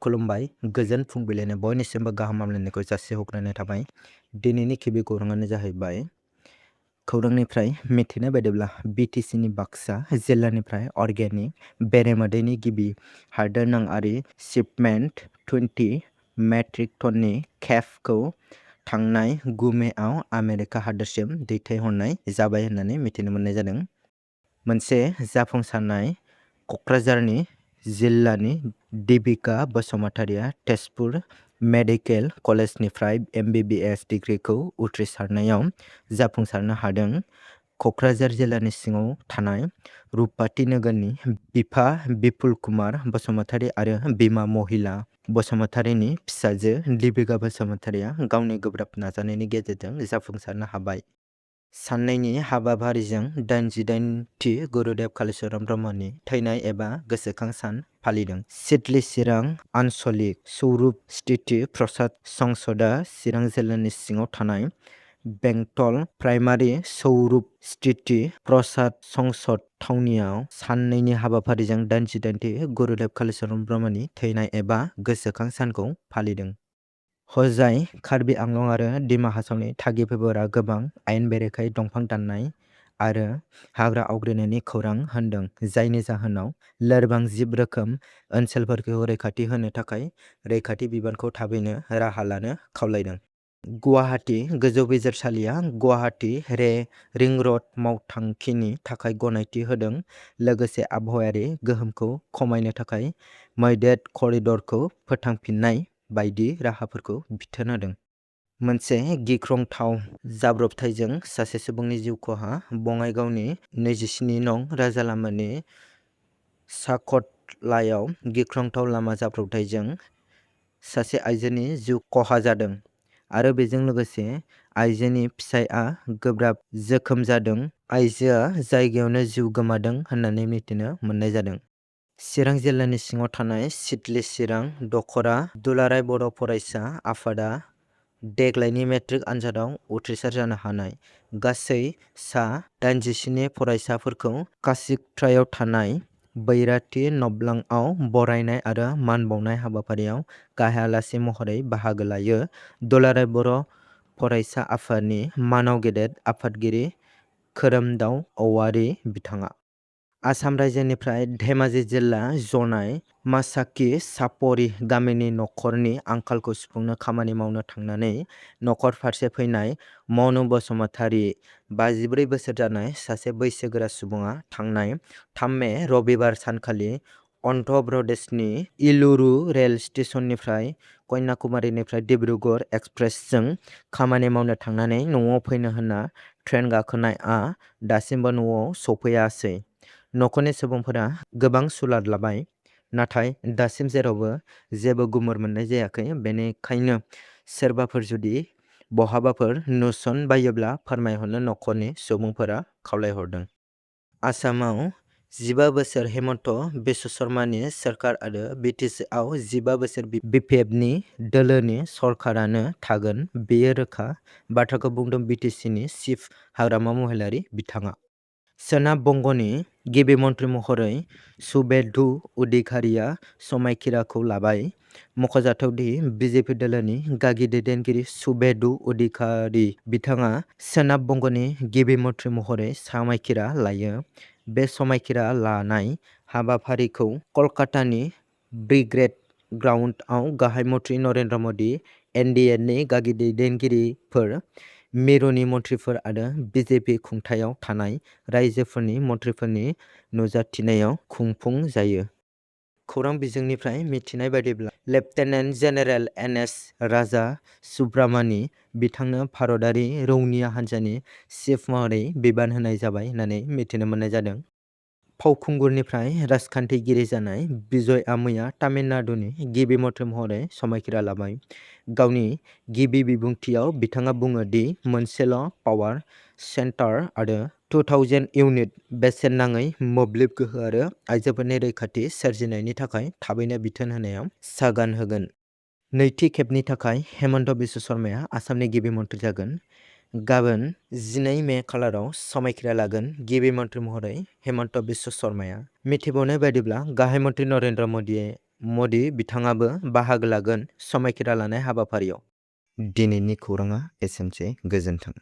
खुलुमबाय गोजोन फुंबिलिनि बयनिसिमबो गाहाम हामलायनायखौ जासिहरग्रोनाय थाबाय। दिनैनि गिबि खौराङानो जाहैबाय खौरांनिफ्राय मिथिनाय बायदिब्ला बिटिसिनि बाक्सा जिल्लानिफ्राय अर्गेनिक बेरेमोदैनि गिबि हादोरनाङारि शिपमेन्ट 20 मेट्रिक टननि केफखौ थांनाय 9 मेआव आमेरिका हादोरसिम दैथायहरनाय जाबाय होननानै मिथिनो मोननाय जादों। मोनसे जाफुंसारनाय क'क्राझारनि जिल्लानि देबिका बसुमतारिया तेजपुर मेडिकेल कलेजनिफ्राय MBBS डिग्रीखौ उथ्रिसारनायाव जाफुंसारनो हादों। क'क्राझार जिल्लानि सिङाव थानाय रुपाथि नोगोरनि बिफा बिपुल कुमार बसुमतारि आरो बिमा महिला बसुमतारिनि फिसाजो देबिका बसुमतारिया गावनि गोब्राब नाजानायनि गेजेरजों जाफुंसारनो हाबाय। साननैनि हाबाफारिजों 88थि गुरुदेव कालीचरण ब्रह्मनि थैनाय एबा गोसोखां सान फालिदों। सिडली चिरां आन्सलिक सौरुप स्थिति प्रसाद संसदआ चिरां जिल्लानि सिङाव थानाय बेंटल प्राइमारि सौरुप स्थिति प्रसाद संसद थावनियाव साननैनि हाबाफारिजों 88थि गुरुदेव कालीचरण ब्रह्मनि थैनाय एबा गोसोखां सानखौ फालिदों। हजाय कार्बि आंलं आरो दिमा हासावनि थागिबिफोरा गोबां आयेन बेरेखायै दंफां दाननाय आरो हाग्रा आवग्रिनायनि खौरां होनदों, जायनि जाहोनाव लोरबां जिब रोखोम ओनसोलफोरखौ रैखाथि होनो थाखाय रैखाथि बिबानखौ थाबैनो राहा लानो खावलायदों। गुवाहाटी गोजौ बिजिरसालिया गुवाहाटी रिं रड मावथांखिनि थाखाय गनायथि होदों, लोगोसे आबहावायारि गोहोमखौ खमायनो थाखाय मैदेर करिडरखौ फोथांफिन्नाय बायदि राहाफोरखौ बिथोन होदों। मोनसे गिख्रंथाव जाब्रबथायजों सासे सुबुंनि जिउ खहा बङाइगावनि 27 नं राजालामानि साखतलायाव गिख्रंथाव लामा जाब्रबथायजों सासे आइजोनि जिउ खहा जादों आरो बेजों लोगोसे आइजोनि फिसायआ गोब्राब जोखोम जादों। आइजोआ जायगायावनो जिउ गोमादों होननानै मिथिनो मोननाय जादों। चिरां जिल्लानि सिङाव थानाय सिडली चिरां दखरा दुलाराय बर' फरायसा आफादा देग्लायनि मेट्रिक आनजादाव उथ्रिसार जानो हानाय गासै सा 87 फरायसाफोरखौ कासिकट्रायाव थानाय बैराथि नबलाङाव बरायनाय आरो मान बावनाय हाबाफारियाव गाहाय आलासि महरै बाहागो लायो। दुलाराय बर' फरायसा आफादनि मानाव गेदेर आफादगिरि खोरोमदाव औवारी बिथाङा आसाम रायजोनिफ्राय धेमाजि जिल्ला जनाय मासाखि सापरि गामिनि नखरनि आंखालखौ सुफुंनो खामानि मावनो थांनानै नखर फारसे फैनाय मनु बसुमतारि 54 बोसोर जानाय सासे बैसोगोरा सुबुङा थांनाय 3 मे रबिबार सानखालि अन्ध्र प्रदेशनि इलुरु रेल स्टेशननिफ्राय कन्याकुमारीनिफ्राय डिब्रुगड़ एक्सप्रेसजों खामानि मावनो थांनानै न'आव फैनो होनना ट्रेन गाखोनायआ दासिमबो न'आव सफैयासै। नखरनि सुबुंफोरा गोबां सुलाद लाबाय, नाथाय दासिम जेरावबो जेबो गुमुर मोननाय जायाखै। बेनिखायनो सोरबाफोर जुदि बहाबाफोर नुसनबायोब्ला फोरमायहरनो नखरनि सुबुंफोरा खावलायहरदों। आसामाव 15 बोसोर हेमन्त बिश्व शर्मानि सोरखार आरो बिटिसिआव 15 बोसोर बिपिएफनि दोलोनि सरकारानो थागोन, बेयो रोखा बाथ्राखौ बुंदों बिटिसिनि चिफ हाग्रामा महिलारी बिथाङा। सोनाब बंग'नि गिबि मन्थ्रि महरै सुभेन्दु अधिकारीया समायखिराखौ लाबाय। मख'जाथाव दि बिजेपि दोलोनि गागि दैदेनगिरि सुभेन्दु अधिकारी बिथाङा सोनाब बंग'नि गिबि मन्थ्रि महरै समायखिरा लायो। बे समायखिरा लानाय हाबाफारिखौ कलकातानि ब्रिगेड ग्राउन्डआव गाहाय मन्थ्रि नरेन्द्र मदि, एनडिएनि गागि दैदेनगिरिफोर, मिरुनि मन्थ्रिफोर आरो बिजेपि खुंथायाव थानाय रायजोफोरनि मन्थ्रिफोरनि नुजाथिनायाव खुंफुंजायो। खौरां बिजोंनिफ्राय मिथिनाय बायदिब्ला लेफ्टेनेन्ट जेनेरेल एन.एस. राजा सुब्रामानि बिथांनो भारतारि रौनिया हान्जानि चिफ महरै बिबान होनाय जाबाय होननानै मिथिनो मोननाय जादों। फावखुंगुरनिफ्राय राजखान्थिगिरि जानाय बिजयआ मैया तामिलनाडुनि गिबि मन्थ्रि महरै समायखिरा लाबाय। गावनि गिबि बिबुंथियाव बिथाङा बुङो दि मोनसेल' पावार सेन्टार आरो 2000 इउनिट बेसेन नाङै मोब्लिब गोहो आरो आइजोफोरनि रैखाथि सोरजिनायनि थाखाय थाबैनो बिथोन होनायाव सागान होगोन। नैथि खेबनि थाखाय हेमन्त बिश्व शर्माया आसामनि गिबि मन्थ्रि जागोन। गाबोन 12 मे खालाराव समायखिरा लागोन गिबि मन्थ्रि महरै हेमन्त बिश्व शर्माया। मिथिबावनाय बायदिब्ला गाहाय मन्थ्रि नरेन्द्र मदिया मदि बिथाङाबो बाहागो लागोन समायखिरा लानाय हाबाफारियाव। दिनैनि खौराङा एसेनोसै। गोजोन्थों।